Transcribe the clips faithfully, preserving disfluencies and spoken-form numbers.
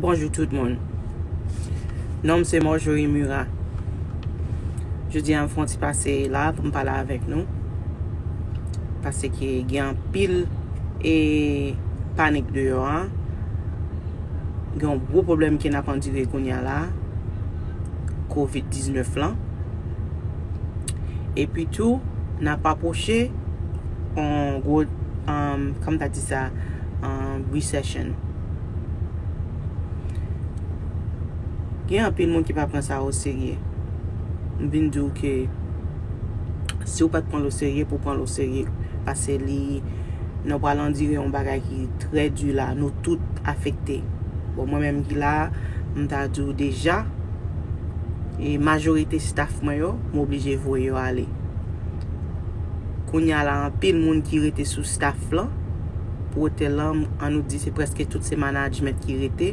Bonjou tout moun. Non m se Marjorie Murat. Jodi a m fè yon ti pase la pou m pale avèk nou. Paske gen anpil e panik deyò a. Gen yon gwo pwoblèm ke n ap andire kounye a la. Kovid diznèf lan. Epi tou, n ap apwoche yon gwo, um, kòman ta di sa, um, recession. Gen anpil moun ki pa pran sa oserye. M vin di w ke si w pa t pran l oserye, pou w pran l oserye. Paske li, nou pral andire yon bagay ki trè di la. Nou tout afekte. Bon, mwen menm ki la, m ta di w deja, e majorite staff mwen yo, m oblije voye yo ale. Kounye a la, anpil moun ki rete sou staff lan, pou otèl lan, an nou di se prèske tout se management ki rete.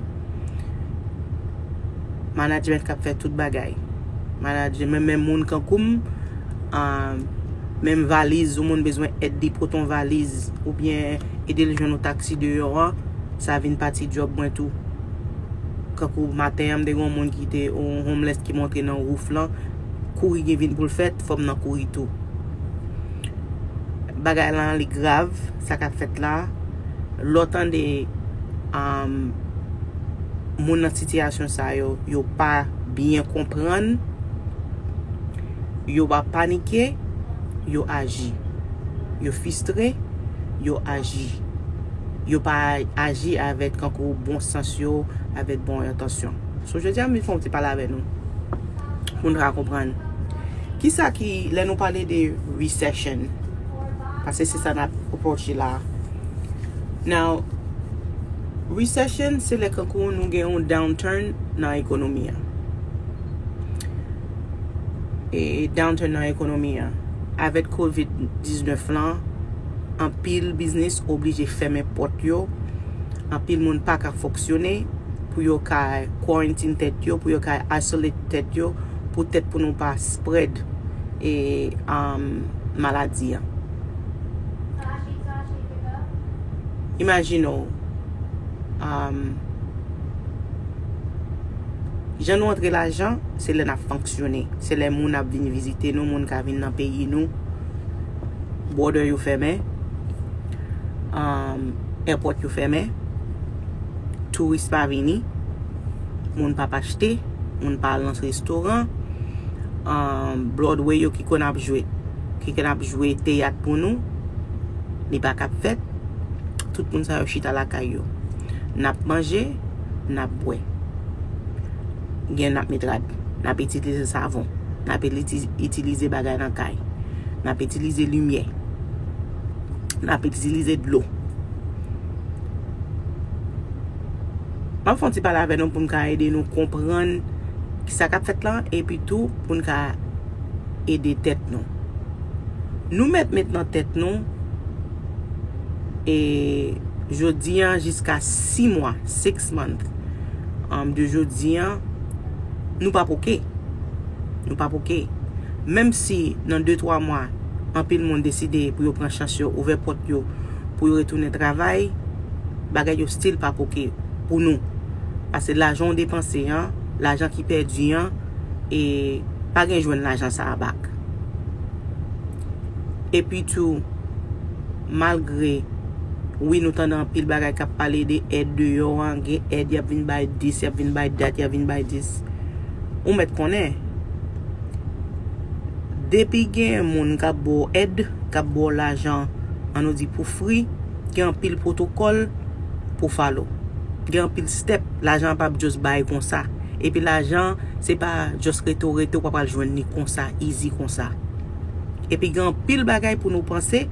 Management k ap fè tout bagay. Management, menm moun kankou m, ah, menm valiz, yon moun bezwen èd li pote yon valiz, oubyen ede l jwenn yon taksi deyò an, sa vin pati djòb mwen tou. Kankou maten an, m te gen yon moun ki te, yon homeless ki monte nan roof lan, kouri gen vin pou l fèt, fò m nan kouri tou. Bagay lan li grav, sa k ap fèt la. Lè w tande, um, moun nan sitiyasyon sa yo, yo pa byen konprann, yo pa panike, yo aji. Yo fistre, yo aji. Yo pa aji avèk kankou bon sans yo, avèk bon entansyon. So, jodi a, m vin fè yon ti pale avè nou. Pou nou ka konprann. Kisa ki, lè nou pale de recession, paske se sa n ap apwoche la. Now, recession, se lè kankou nou gen yon downturn nan ekonomi a. E downturn nan ekonomi a. Avèk kovid diznèf lan, anpil biznis oblije fèmen pòt yo. Anpil moun pa ka fonksyone pou yo ka quarantine tèt yo, pou yo ka isolate tèt yo, poutèt pou nou pa spread e, um, maladi a. Imajine w, um, jan nou antre lajan, se lè n ap fonksyone. Se lè moun ap vin vizite nou, moun ka vin nan peyi nou. Border yo fèmen. Um, airport yo fèmen. Touris pa vini. Moun p ap achte. Moun pa al nan restoran. Um, Broadway yo ki konn ap jwe, ki konn ap jwe teyat pou nou, li pa ka ap fèt. Tout moun sa yo chita lakay yo. N ap manje, n ap bwè. Gen n ap met rad, n ap itilize savon, n ap iliti-, itilize bagay nan kay, n ap itilize limyè, n ap itilize dlo. M ap fè yon ti pale avè nou pou n ka ede nou konprann sa k ap fèt lan, epi tou pou n ka ede tèt nou. Nou mèt met nan tèt nou, e jodi an jiska sis mwa, six month, um, de jodi an, nou p ap oke. Nou p ap oke. Menm si nan de twa mwa, anpil moun deside pou yo pran chans yo, ouvè pòt yo, pou yo retounen travay, bagay yo still p ap oke pou nou. Paske lajan w depanse an, lajan ki pèdi an, e pa gen jwenn lajan sa a back. Epi tou, malgre, wi, nou tande anpil bagay k ap pale de èd deyò an, gen èd y ap vin bay dis, y ap vin bay dat, y ap vin bay dis. Ou mèt konnen, depi gen moun k ap ba w èd, k ap ba w lajan, an nou di pou free, gen anpil pwotokòl pou follow. Gen anpil step, lajan an p ap just bay konsa. Epi lajan, se pa just rete w rete, w pa pral jwenn li konsa, easy konsa. Epi gen anpil bagay pou nou panse.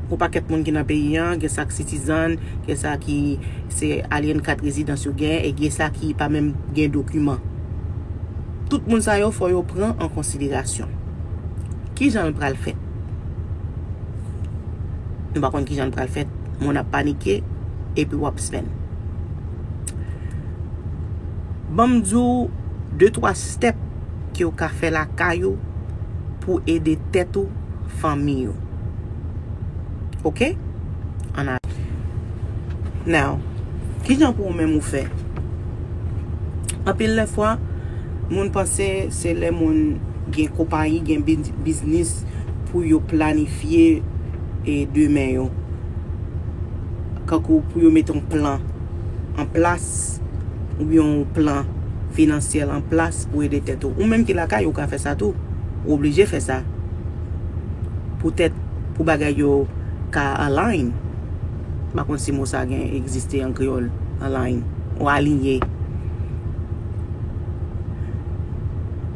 Yon pakèt moun ki nan peyi an, gen sa k citizen, gen sa ki se alien kat rezidans yo gen, e gen sa ki pa menm gen dokiman. Tout moun sa yo fò yo pran an konsiderasyon. Kijan l pral fèt? Nou pa konn kijan l pral fèt. Moun ap panike, epi w ap spend. Ban m di w de twa step ke w ka fè lakay ou pou ede tèt ou, fanmi ou. Oke? Ann ale. Now, Kijan pou ou menm ou fè? Anpil lè fwa, moun panse se lè moun gen konpayi, gen biz- biznis pou yo planifye e demen yo. Kankou pou yo mete yon plan an plas oubyen yon plan finansyèl an plas pou ede tèt ou. Ou menm ki lakay ou ka fè sa tou. Ou oblije fè sa. Poutèt pou bagay yo ka align. M pa konn si mo sa gen egziste an kreyòl, align, ou aliye.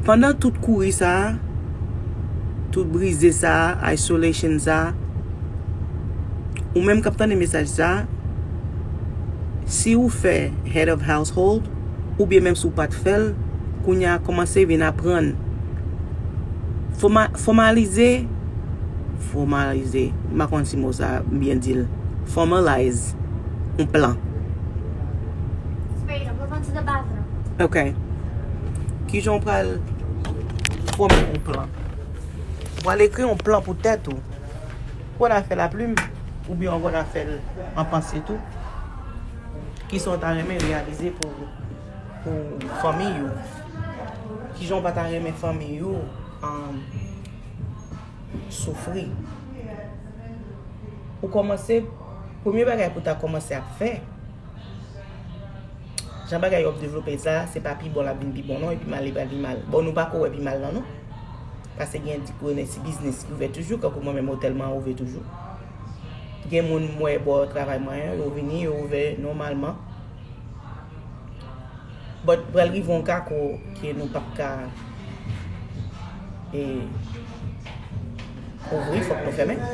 Pandan tout kouri sa a, tout brize sa a, isolation sa a, ou menm k ap tande mesaj sa a, si ou fè head of household, oubyen menm si w pa t fè l, kounye a kòmanse vin aprann. Fòma- fòmalize, fòmalize, m pa konn si mo sa byen di l. Formalize yon plan. Spade, I'm going to the bathroom. Ok. Kijan w pral fòme yon plan? Ou pral ekri yon plan pou tèt ou. Ou konn afè laplim, oubyen ou konn afè l an panse tou. Kisa w ta renmen reyalize pou, pou fanmi ou? Kijan w pa ta renmen fanmi ou, um, soufri? Ou kòmanse, premye bagay pou w ta kòmanse ap fè, jan bagay yo ap devlope sa, se pa pi bon l ap vin pi bon non, e pi mal li pral pi mal. Bon, nou pa ko wè pi mal lan non. Paske gen di konnen si biznis ki ouvè toujou, kankou mwen menm otèl mwen ouvè toujou. Gen moun m wè bò travay mwen an, yo vini, yo ouvè nòmalman. But pral rive yon ka ko ke nou p ap ka, e, ouvri, fòk nou fèmen.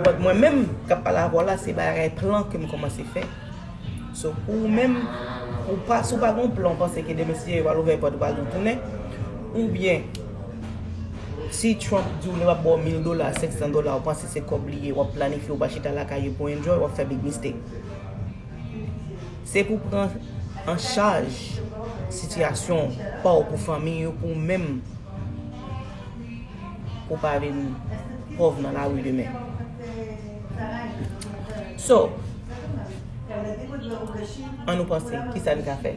But mwen menm k ap pale avè w la, se bagay plan ke m kòmanse fè. So, pou ou menm, ou pa, si w pa gen yon plan, w panse ke demen si Dye vle w pral ouvè pòt, ou pral retounen, oubyen si Trump di w li p ap ba w mil dola, senk san dola, ou panse se kòb li ye, w ap planifye, ou pral chita lakay ou pou enjoy, w ap fè big mistake. Se pou pran an chaj sitiyasyon pa w, pou fanmi yo, pou w menm, pou w pa vin pòv nan lari demen. So, ann nou panse, kisa n ka fè?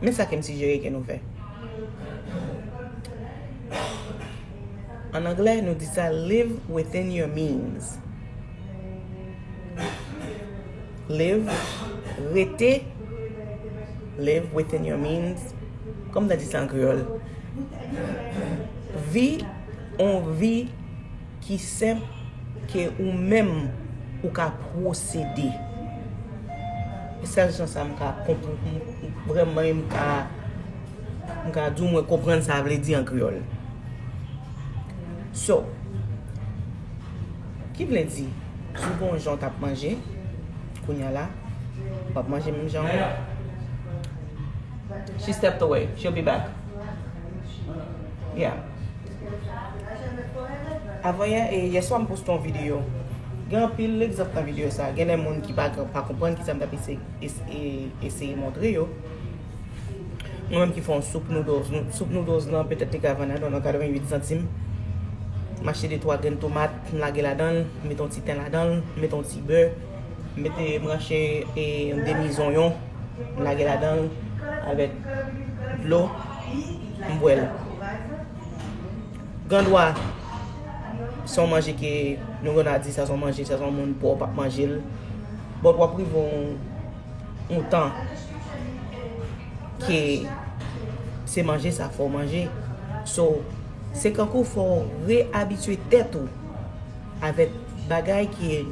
Men sa ke m sijere ke nou fè. An anglè, nou di sa live within your means. Live, rete, live within your means. Kòman m ta di sa an kreyòl? Vi, on vi ki senp ke ou menm ou ka pwosede. E sèl jan sa m ka konprann, vrèman, m ka, m ka di w mwen konprann sa vle di an kreyòl. So, ki vle di, si w gen yon jan w t ap manje, kounye a la, w ap manje menm jan an. She stepped away. She'll be back. Yeah. Avan yè, e, yèswa m poste yon videyo. Gen anpil egzanp nan videyo sa. Gen de moun ki pa, pa konprann kisa m t ap eseye, es-, e, eseye montre yo. Mwen menm ki fè yon soup noodles. Nou, soup noodles lan, petèt li ka vann adan nan katreventuit santim. M achte de twa grenn tomat, m lage ladan l, m mete yon ti ten ladan l, m mete yon ti bè, m mete, m rache, e, yon demi zonyon, m lage ladan l avèk dlo, m bwè l. Gandwa, se yon manje ke nou konn a di sa se yon manje, sa se yon moun pòv p ap manje l. But w ap rive yon, yon tan ke se manje sa fò w manje. So, se kankou fò w reyabitye tèt ou avèk bagay ke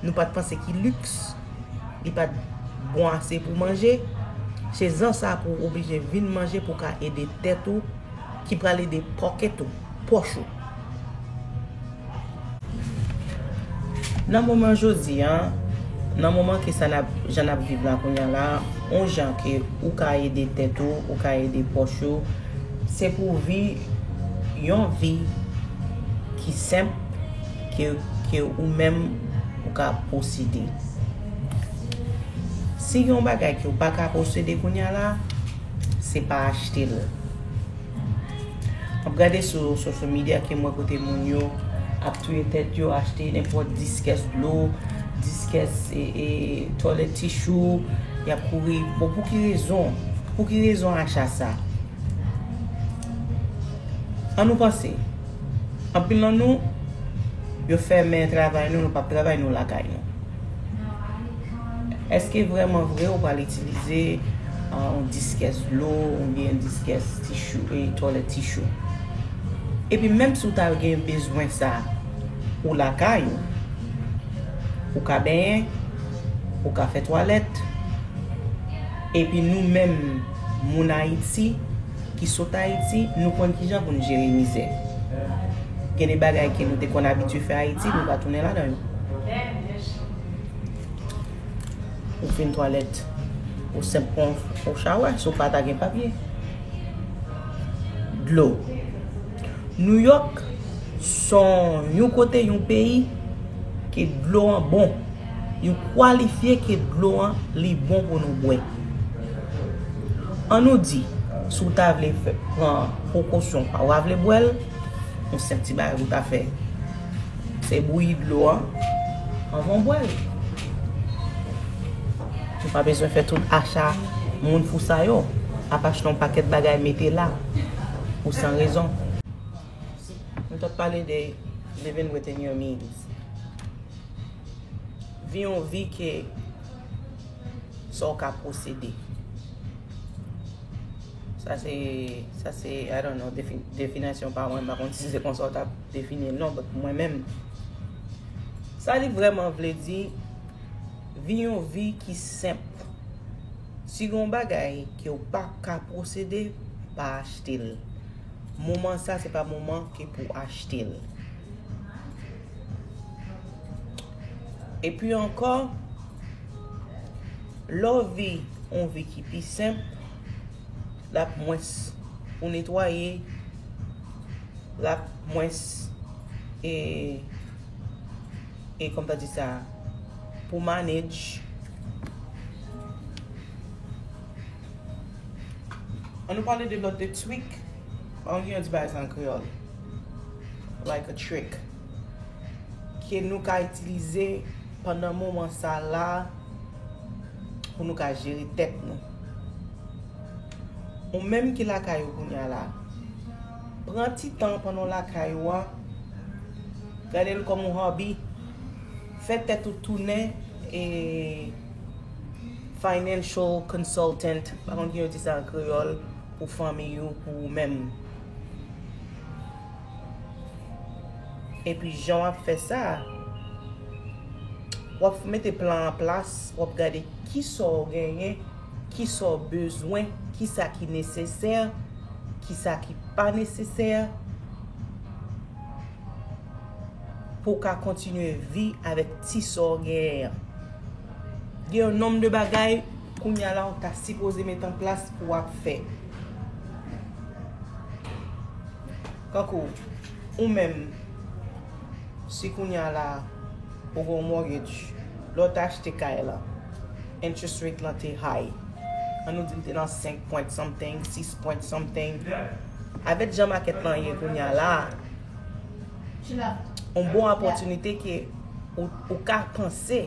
nou pa t panse ki liks, li pa t bon ase pou manje. Se jan sa pou w oblije vin manje pou w ka ede tèt ou, ki pral ede pocket ou, pòch ou. Nan moman jodi a, nan moman ke sa n ap, jan n ap viv la kounye a la, yon jan ke ou ka ede tèt ou, ou ka ede pòch ou, se pou w viv yon vi ki senp, ke, ke ou menm ou ka posede. Si gen yon bagay ke w pa ka posede kounye a la, se pa achte l. M ap gade sou social media ke m wè kote moun yo ap touye tèt yo, achte nenpòt dis kès dlo, Diskès e, e toilet tissue, y ap kouri. Bon, pou ki rezon? Pou ki rezon acha sa? An nou panse. Anpil nan nou, yo fèmen travay nou, nou p ap travay, nou lakay nou. Èske vrèman vre ou pral itilize yon diskès dlo oubyen diskès tissue, e toilet tissue? Epi menm si w ta gen bezwen sa, ou lakay ou, ou ka benyen, ou ka fè twalèt. Epi nou menm, moun Ayiti ki sot Ayiti, nou konn kijan pou n jere mizè. Gen de bagay ke nou te konn abitye fè Ayiti, nou pa tounen ladan yo. Ou fin twalèt, ou senp pran yon chawè, si w pa ta gen papye. Dlo. Nouyòk se yon kote, yon peyi ke dlo an bon. Yo kwalifye ke dlo an li bon pou nou bwè. An nou di, si w ta vle fè, pran prekosyon pa w a vle bwè l, yon senp ti bagay ou ta fè, se bouyi dlo an anvan w bwè l. Ou pa bezwen fè tout acha moun fou sa yo, ap achte yon pakèt bagay mete la pou san rezon. Nou t ap pale de living within your means. Viv yon vi ke sa w ka posede. Sa se, sa se, I don't know, defi-, definasyon pa mwen, m pa konn si se konsa w t ap defini l non, but mwen menm, sa li vrèman vle di, viv yon vi ki senp. Si gen yon bagay ke w pa ka posede, pa achte l. Moman sa, se pa moman ke pou achte l. Epi ankò, lè w viv yon vi ki pi senp, l ap mwens pou netwaye, l ap mwens, e, e, kòman ta di sa, pou manage. An nou pale de lòt de trick. An gen yon ti bagay sa an kreyòl. Like a trick. Ke nou ka itilize pandan moman sa la pou nou ka jere tèt nou. Ou menm ki lakay ou kounye a la, pran ti tan pandan w lakay ou a, gade l kòm yon hobby, fè tèt ou tounen e financial consultant, pa konn ki yo di sa an kreyòl, pou fanmiy ou, pou ou menm. Epi jan w ap fè sa, w ap mete plan an plas, w ap gade kisa w genyen, kisa w bezwen, kisa ki nesesè, kisa ki pa nesesè, pou w ka kontinye viv avèk ti sa w genyen an. Gen yon nonm de bagay, kounye a la, w ta sipoze met an plas pou w ap fè. Kankou, ou menm, si kounye a la, ou gen yon mortgage, lè w t achte kay la, interest rate lan te high. An nou di l te nan senk point something, six point something. Avèk jan makèt lan ye kounye a la, yon bon opòtinite ke ou, ou ka panse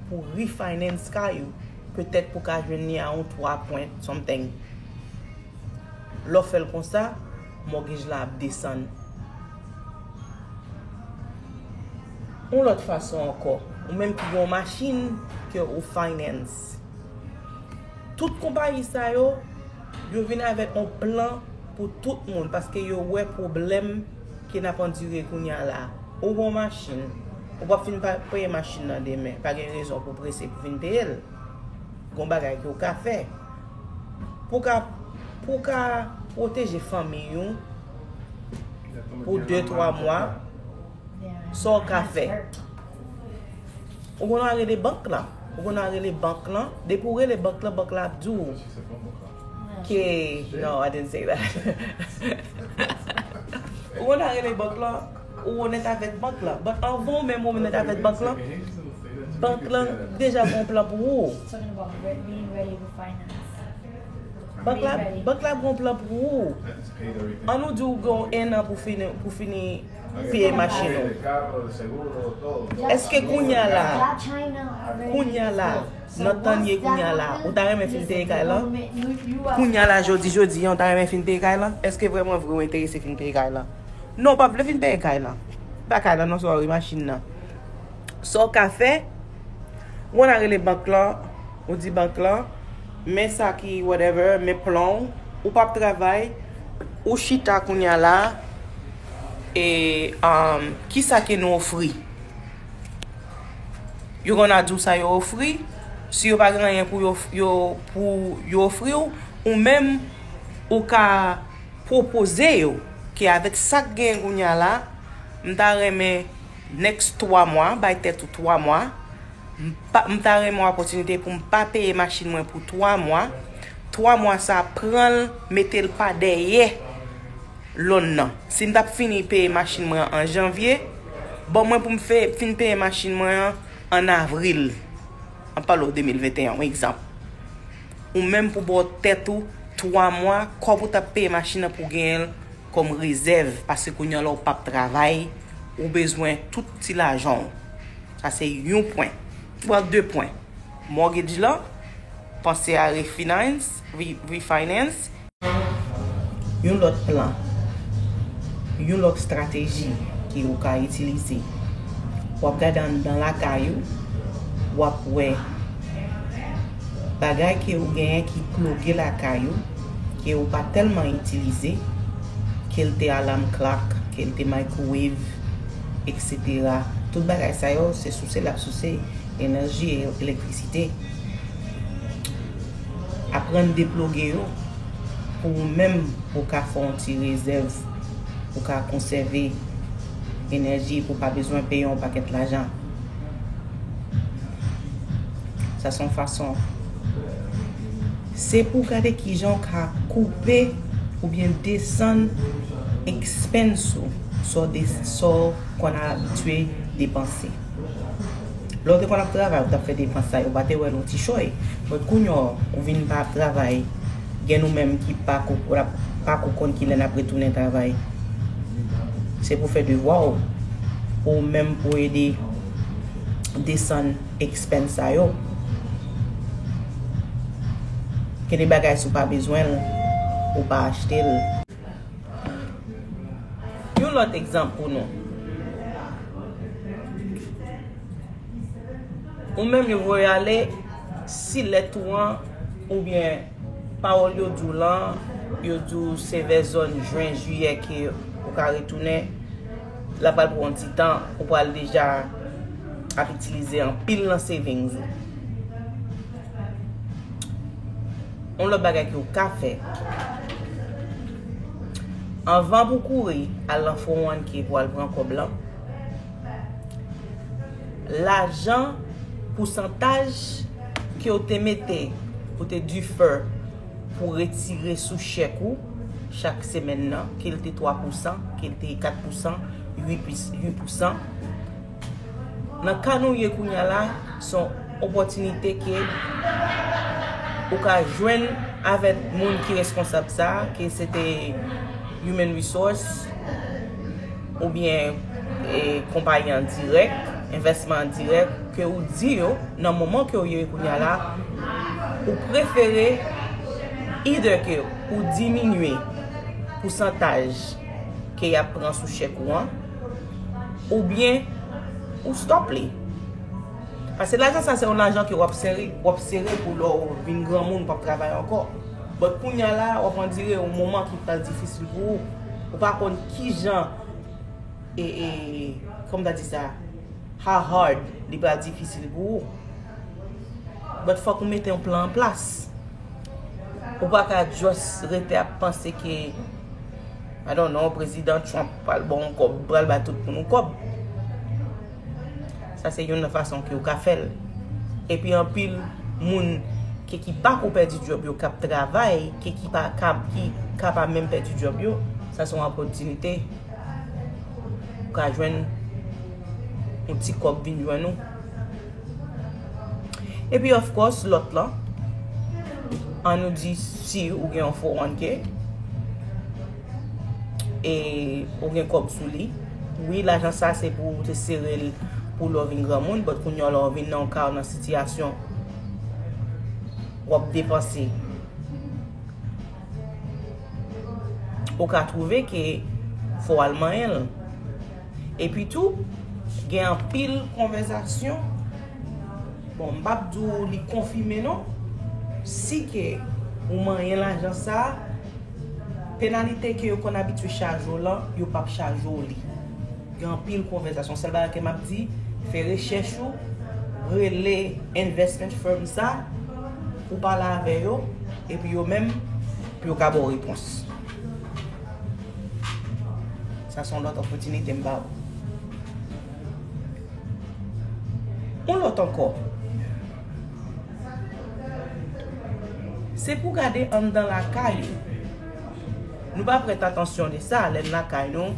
pou refinance kay ou, petèt pou ka jwenn li a yon twa point something. Lè w fè l konsa, mortgage la ap desann. Yon lòt fason ankò, ou menm ki gen yon machin ke ou finance. Tout konpayi sa yo, yo vin avèk yon plan pou tout moun, paske yo wè pwoblèm ke n ap andire kounye a la. Ou gen yon machin, ou p ap fin pa-, peye machin nan demen, pa gen rezon pou w prese pou vin peye l. Gen yon bagay ke w ka fè. Pou w ka, pou w ka pwoteje fanmiy ou pou de, twa mwa, sa w ka fè? Ou konn al rele bank lan. Ou konn al rele bank lan. Depi w rele bank lan, bank la ap di w ke, no, I didn't say that. Ou konn al rele bank lan, ou onèt avèk bank lan. But anvan w menm ou onèt avèk bank lan, bank lan deja gen yon plan pou ou. Talking about re-, being ready to finance. Bank la, bank la gen yon plan pou ou. An nou di w gen yon ennan pou fini, pou fini peye machin ou. Èske kounya la, kounya la, nan tan ye kounya la, ou ta renmen fin peye kay lan? Kounya la, jodi, jodi, an, ou ta renmen fin peye kay lan? Èske vrèman vre ou enterese fin peye kay lan? Non, ou pa vle fin peye kay lan. Pa kay lan, non, sorry, machin nan. Sa w ka fè, ou ann a rele bank lan, ou di bank lan, men sa ki whatever, men plan w, ou p ap travay, ou chita kounya la, e, um, kisa ke nou ofri? Yo konn a di w sa yo ofri, si yo pa gen anyen pou yo, yo, pou yo ofri w, ou menm, ou ka pwopoze yo ke avèk sa k genyen kounya la, m ta renmen next twa mwa, bay tèt ou twa mwa, m pa, m ta renmen yon opòtinite pou m pa peye machin mwen pou twa mwa. Twa mwa sa, pran l, mete l pa dèyè lòn nan. Si m t ap fini peye machin mwen an janvye, ban mwen pou m fe, fin peye machin mwen an an avril. An pale w de mil venteyen, yon egzanp. Ou menm pou ba w tèt ou twa mwa, kòb ou t ap peye machin nan pou w genyen l kòm rezèv, paske kounye a la w p ap travay, ou bezwen tout ti lajan w. Sa se yon pwen. Well, de pwen. Mortgage lan, panse a refinance, re-, refinance. Yon lòt plan, yon lòt estrateji ke ou ka itilize. W ap gade anndan lakay ou, w ap wè bagay ke ou genyen ki ploge lakay ou, ke ou pa tèlman itilize, ke l te alarm clock, ke l te microwave, et cetera. Tout bagay sa yo, se souse l ap souse enèji e elektrisite. Aprann deploge yo pou ou menm ou ka fè yon ti rezèv, ou ka konsève enèji pou pa bezwen peye yon pakèt lajan. Sa se yon fason. Se pou gade kijan w ka koupe oubyen desann expense ou, sa w de-, sa w konn abitye depanse. Lè w te konn ap travay, ou t ap fè depans sa yo, ou pa te wè l yon ti choy. But kounye a, ou vin pa ap travay, gen nou menm ki pa ko, pa ko konn kilè n ap retounen travay. Se pou fè devwa w, pou ou menm pou ede desann expense sa yo. Gen de bagay si w pa bezwen l, ou pa achte l. Yon lòt egzanp pou nou. Ou menm yo voye ale, si lèt ou an, oubyen pawòl yo di w lan, yo di w se vè zòn jen, jiyè ke ou ka retounen, l ap pral pran yon ti tan, ou pral deja ap itilize anpil nan savings ou. Yon lòt bagay ke w ka fè. Anvan pou kouri al nan four oh one K pou al pran kòb lan, lajan, pousantaj ke w te mete, ou te defer pou retire sou chèk ou chak semèn nan, ke l te twa pousan, ke l te kat pousan, uit pousan. Nan ka nou ye kounye a la, se yon opòtinite ke ou ka jwenn avèk moun ki responsab sa, ke se te human resource oubyen, e, konpayi an dirèk, envèsman an dirèk, ke ou di yo nan moman ke ou ye kounye a la, ou prefere either ke ou diminye pousantaj ke y ap pran sou chèk ou an, oubyen ou stop li. Paske lajan sa se yon lajan ke w ap sere, w ap sere pou lè w vin granmoun, w p ap travay ankò. But kounye a la, w ap andire yon moman ki pral difisil pou ou. Ou pa konn kijan, e, e, kòman ta di sa, how hard li pral difisil pou ou. But fòk ou mete yon plan an plas. Ou pa ka just rete ap panse ke, I don't know, Prezidan Trump pral ba w yon kòb, pral ba tout moun yon kòb. Sa se youn nan fason ke w ka fè l. Epi anpil moun ke ki pa ko pèdi djòb yo k ap travay, ke ki pa ka, ki ka pa menm pèdi djòb yo, sa se yon opòtinite. Ou ka jwenn yon ti kòb vin jwenn ou. Epi, of course, lòt lan, an nou di si ou gen yon four oh one K, e ou gen kòb sou li, Wi, lajan sa se pou ou te sere l pou lè w vin granmoun, but kounye a lè w vin nan yon ka, nan sitiyasyon, w ap depanse. Ou ka twouve ke fò w al manyen l. Epi tou, gen anpil konvèsasyon. Bon, m p ap di w li konfime non. Si ke ou manyen lajan sa, penalite ke yo konn abitye chaje w lan, yo p ap chaje w li. Gen anpil konvèsasyon. Sèl bagay ke m ap di, fè rechèch ou, rele investment firm sa, ou pale avè yo, epi yo menm, pou yo ka ba w repons. Sa se yon lòt opòtinite m ba ou. Yon lòt ankò. Se pou gade anndan lakay ou. Nou pa prèt atansyon de sa, lè n lakay nou,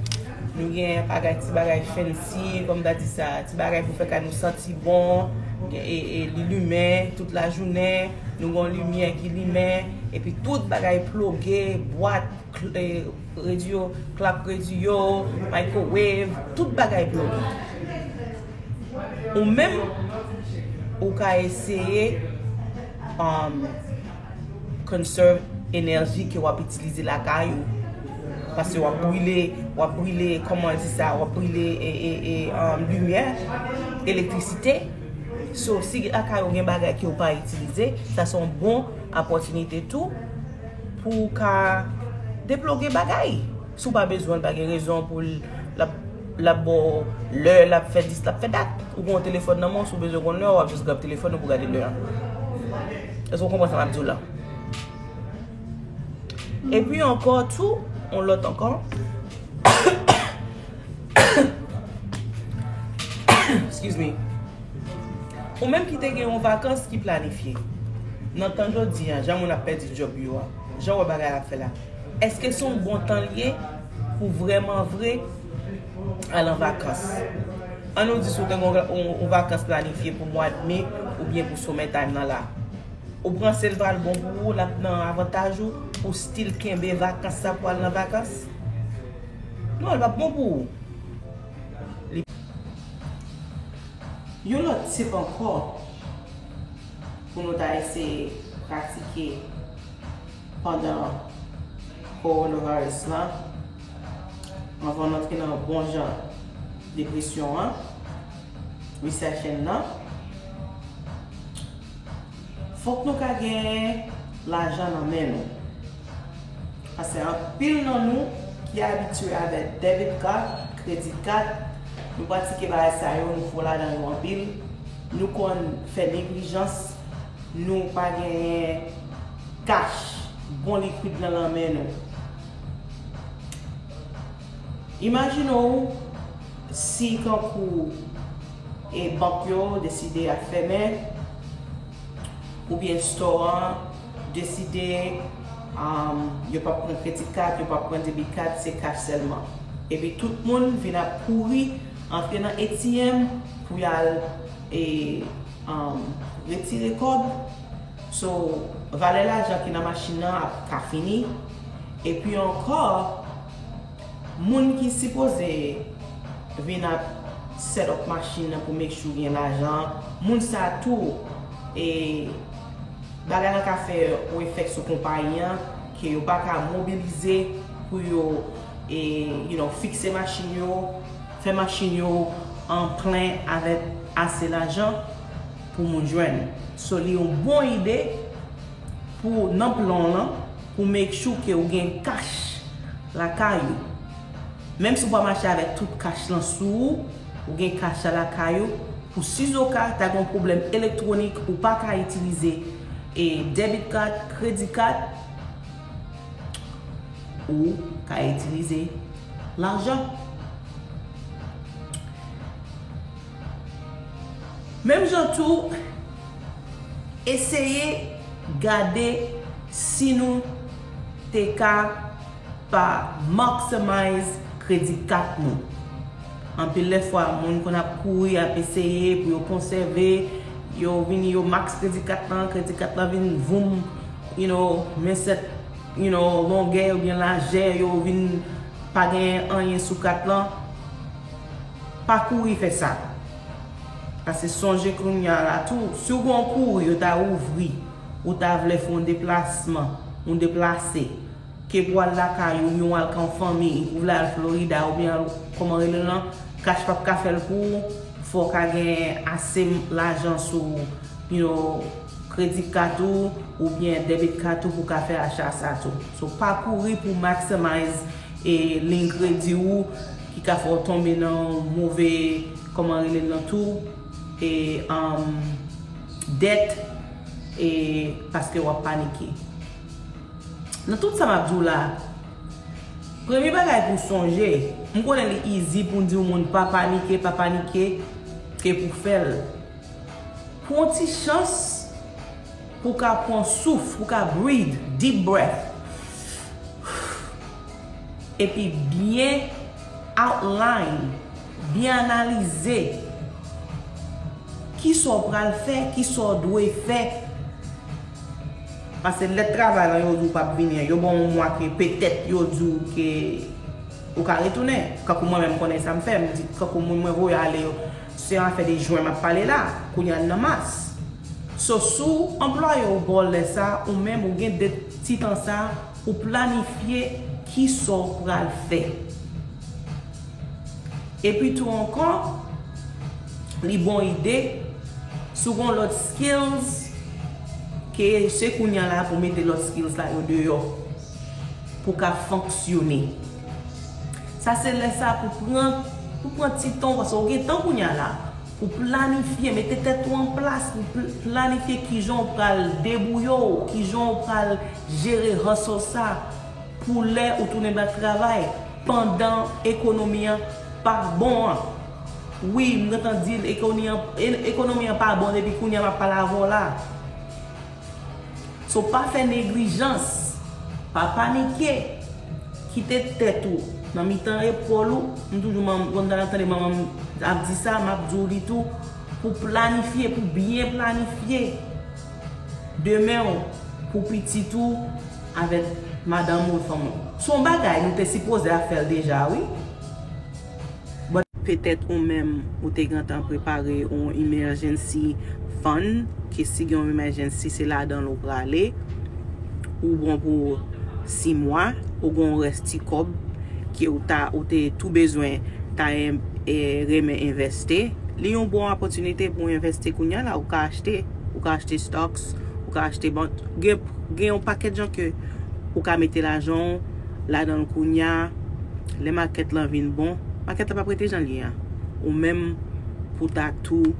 nou gen bagay, ti bagay fancy, kòm ta di sa, ti bagay pou fè kay nou santi bon, e, e li limen tout lajounen, nou gen yon limyè ki limen, epi tout bagay ploge, bwat, cl-, e, radio, clap radio, microwave, tout bagay ploge. Ou menm, ou ka eseye, um, conserve enèji ke w ap itilize lakay ou. Paske w ap brile, w ap brile, kòman di sa, w ap brile, e, e, e, um, limyè, elektrisite. So, si lakay ou gen bagay ke w pa itilize, sa se yon bon opòtinite tou pou w ka deploge bagay. Si w pa bezwen l, pa gen rezon pou l, l ap, l ap ba w lè, l ap fè dis, l ap fè dat. Ou gen yon telefòn nan men w, si w bezwen konn lè, w ap jis grab telefòn ou pou gade lè a. Èske w konprann sa m ap di w la? Epi ankò tou, yon lòt ankò. Excuse me. Ou menm ki te gen yon vakans ki planifye. Nan tan jodi a, jan moun ap pèdi djòb yo a, jan w wè bagay ap fè la, èske se yon bon tan l ye pou vrèman vre al an vakans? An nou di si w te gen yon, yon, yon vakans planifye pou mwa d me oubyen pou summertime nan la. Ou panse l pral bon pou ou, l ap nan avantaj ou, pou still kenbe vakans sa pou al nan vakans? Non, l p ap bon pou ou. Li Yon lòt tip ankò pou nou ta eseye pratike pandan coronavirus lan, anvan n antre nan bon jan depresyon an, recession nan, fòk nou ka gen lajan nan men nou. Paske anpil nan nou ki abitye avèk debit card, credit card, nou pratike bagay sa yo, nou fò ladan yo anpil. Nou konn fè neglijans, nou pa genyen cash, bon likwid nan, nan men nou. Imajine w si kankou e bank yo deside ap fèmen, oubyen store an deside, um, yo p ap pran credit card, yo p ap pran debit card, se cash sèlman. Epi tout moun vin ap kouri antre nan A T M pou y al, e, um, retire kòb. So, valè lajan ki nan machin nan ap ka fini. Epi ankò, moun ki sipoze vin ap set up machin nan pou make sure gen lajan, moun sa tou, e, bagay lan ka fè yon efè sou konpayi an, ke yo pa ka mobilize pou yo, e, you know, fikse machin yo, fè machin yo an plen avèk ase lajan pou moun jwenn. So, li yon bon ide pou nan plan w lan, pou make sure ke ou gen cash lakay ou. Menm si w pa mache avèk tout cash lan sou ou, ou gen cash la lakay ou, pou sizoka ta gen yon pwoblèm elektwonik, ou pa ka itilize, e, debit card, credit card, ou ka itilize lajan. Menm jan tou, eseye gade si nou te ka pa maximize credit card nou. Anpil lè fwa, moun konn ap kouri, ap eseye pou yo konsève, yo vini, yo max credit card lan, credit card lan vin voum, you know, men sèt, you know, longè oubyen lajè, yo vin pa gen anyen sou kat lan. Pa kouri fè sa. Paske sonje kounye a la tou, si w gen yon kouri yo ta ouvri, ou ta vle fè yon deplasman, ou deplase, ke pou al lakay ou, oubyen w al ka yon fanmi, ou vle al Florida, oubyen al, kòman rele l lan, kach p ap ka fè l pou ou, fò w ka gen ase lajan sou, you know, kredi kat ou, oubyen debit kat ou pou w ka fè acha sa tou. So, pa kouri pou maximize e liy kredi ou ki ka fè w tonbe nan move, kòman rele l lan tou, e, um, dèt, e paske w ap panike. Nan tout sa m ap di w la, premye bagay pou w sonje, m konnen li easy pou n di yon moun pa panike, pa panike, ke pou fè l. Pran yon ti chans pou w ka pran souf, pou w ka breathe, deep breath. Epi byen outline, byen analize kisa w pral fè, kisa w dwe fè. Paske lèt travay lan yo di w p ap vini an, yo ba w yon mwa ke petèt yo di w ke ou ka retounen. Kankou mwen menm konnen sa m fè, m di kankou moun mwen voye ale yo, se yon afè de jen m ap pale la, kounye a n nan mas. So, si w anplwaye w ba w lè sa, ou menm ou gen de ti tan sa pou planifye kisa w pral fè. Epi tou ankò, li bon ide, si w gen lòt skills, ke se kounye a la pou mete lòt skills la yo deyò, pou ka fonksyone. Sa se lè sa pou pran, pou pran ti tan, paske w gen tan kounye a la, pou planifye, mete tèt ou an plas, pou pl-, planifye kijan w pral debouye w, kijan w pral jere hustle sa, pou lè ou tounen ba travay, pandan ekonomi an pa bon an. Wi, m gentan di l, ekonomi an, e-, ekonomi an pa bon depi kounye a m ap pale avè w la. So, pa fè neglijans, pa panike, kite tèt ou nan mitan epòl ou. M toujou, manm, konn tande manman m ap di sa, m ap di w li tou, pou planifye, pou byen planifye demen w, pou pitit ou, avèk madanm ou, fanmi w. Se yon bagay nou te sipoze ap fè l deja, wi. But petèt ou menm, ou te gentan prepare yon emergency fund, ke si gen yon emergency, se ladan l ou prale. Ou bon pou sis mwa, ou gen yon rès ti kòb, ke ou ta, ou te tou bezwen ta en-, e, renmen envèste. Li yon bon opòtinite pou envèste kounye a la, ou ka achte, ou ka achte stocks, ou ka achte bond, gen, gen yon pakèt jan ke ou ka mete lajan w ladan l kounye a, lè makèt lan vin bon, makèt la p ap rete jan l ye a. Ou menm pou ta tou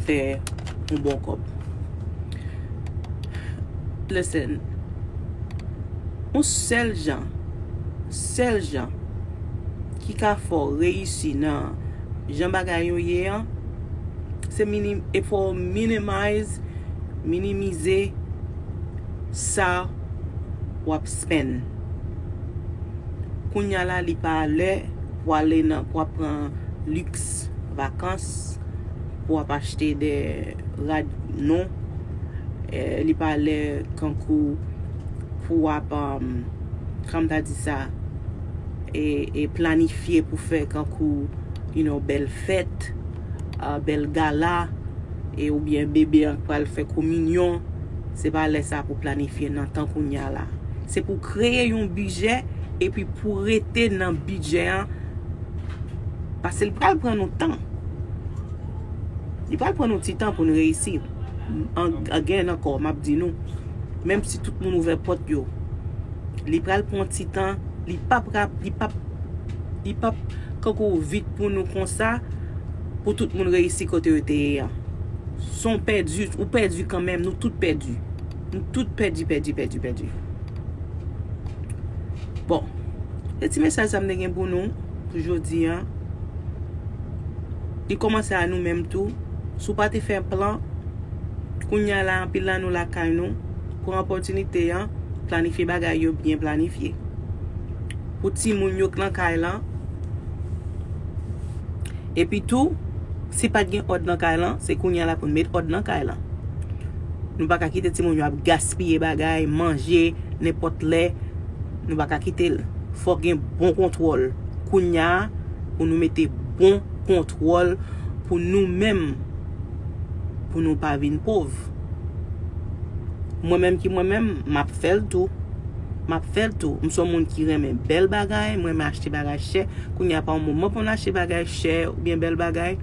fè yon bon kòb. Listen, yon sèl jan, sèl jan ki ka fè w reyisi nan jan bagay yo ye an, se minim, e fò w minimize, minimize sa w ap spend. Kounye a la, li pa lè pou ale nan, pou ap pran liks vakans, pou ap achte de rad, non. Eh, li pa lè kankou pou ap, um, kòman m ta di sa, e, e planifye pou fè kankou, you know, bèl fèt, ah, bèl gala, e oubyen bebe an pral fè kominyon. Se pa lè sa pou planifye nan tan kounye a la. Se pou kreye yon bidjè, epi pou rete nan bidjè an, paske li pral pran nou tan. Li pral pran nou ti tan pou n reyisi. An, again ankò, m ap di nou, menm si tout moun ouvè pòt yo, li pral pran ti tan, li p ap rap-, li p ap, li p ap kankou vit pou nou konsa, pou tout moun reyisi kote yo te ye an. Se yon pèdi, ou pèdi kanmenm, nou tout pèdi. Nou tout pèdi, pèdi, pèdi, pèdi. Bon, se ti mesaj sa m te gen pou nou, pou jodi a. Li kòmanse a nou menm tou. Si w pa te fè plan, kounye a la, anpil nan nou lakay nou, pran opòtinite an, planifye bagay yo byen planifye. Pou timoun yo k nan kay lan, epi tou, si pa t gen òd nan kay lan, se kounye a la pou n met òd nan kay lan. Nou pa ka kite timoun yo ap gaspiye bagay, manje, nenpòt lè. Nou pa ka kite l. Fòk gen bon kontwòl. Kounye a, pou nou mete Pran kontwòl pou nou menm, pou nou pa vin pòv. Mwen menm ki mwen menm, m ap fè l tou. M ap fè l tou. M se yon moun ki renmen bèl bagay, m renmen achte bagay chè. Kounye a pa yon moman pou m achte bagay chè oubyen bèl bagay.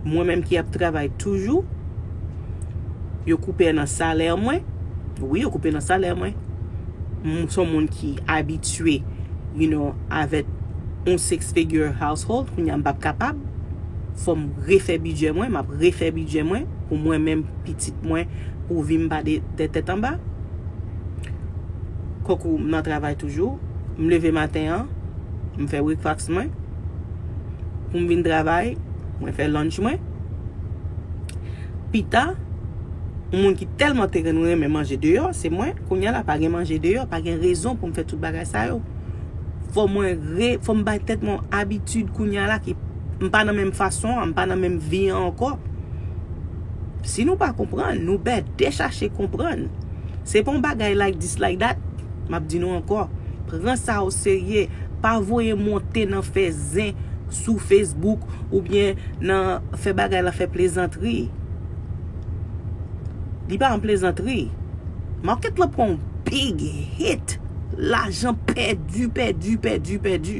Mwen menm ki ap travay toujou, yo koupe nan salè mwen. Wi, yo koupe nan salè mwen. M se yon moun ki abitye, you know, avèk yon six figure household, kounye a m p ap kapab. Fò m refè bidjè mwen, m ap refè bidjè mwen pou mwen menm, pitit mwen, pou vi m pa de, de tèt anba. Kòkou m nan travay toujou, m leve maten an, m fè breakfast mwen, pou m vin travay, mwen fè lunch mwen. Pita, yon moun ki tèlman te renmen manje deyò, se mwen. Kounye a la, pa gen manje deyò, pa gen rezon pou m fè tout bagay sa yo. Fò mwen re, fò m bay tèt mwen yon abitid kounye a la ki m pa nan menm fason an, m pa nan menm vi an ankò. Si nou pa konprann, nou bède chache konprann. Se pa yon bagay like this, like that. M ap di nou ankò, pran sa o serye. Pa voye monte nan fè zen sou Facebook oubyen nan fè bagay la fè plezantri. Li pa yon plezantri. Market la pran yon big hit. Lajan pèdi, pèdi, pèdi, pèdi.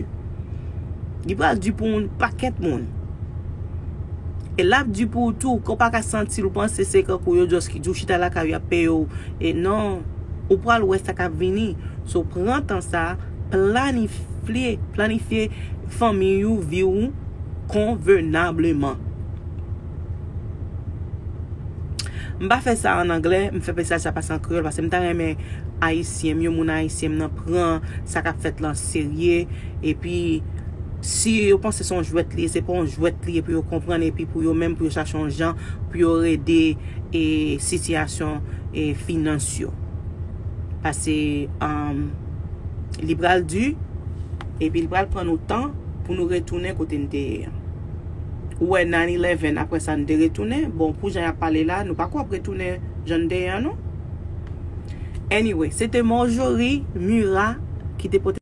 Li pral di pou yon pakèt moun. E l ap di pou ou tou, ke w pa ka santi l, ou panse se kankou yo just ki di w chita lakay ou, y ap peye w. E non, ou pral wè sa k ap vini. So, pran tan sa, planifye, planifye fanmi ou, vi w konvenableman. M pa fè sa an anglè, m fè mesaj sa pase an kreyòl, paske m ta renmen ayisyen m yo, moun ayisyen m nan pran sa k ap fèt lan serye, epi si yo panse se yon jwèt li ye, se pa yon jwèt li ye, pou yo konprann, epi pou yo menm, pou yo chache yon jan, pou yo rede, e, sitiyasyon, e, finans yo. Paske, um, li pral di, epi li pral pran nou tan pou nou retounen kote n te ye an. Ou wè nine eleven, apre sa, n te retounen. Bon, pou jan y ap pale la, nou pa kwè ap retounen jan n te ye an, non. Anyway, se te Marjorie Murat ki te pote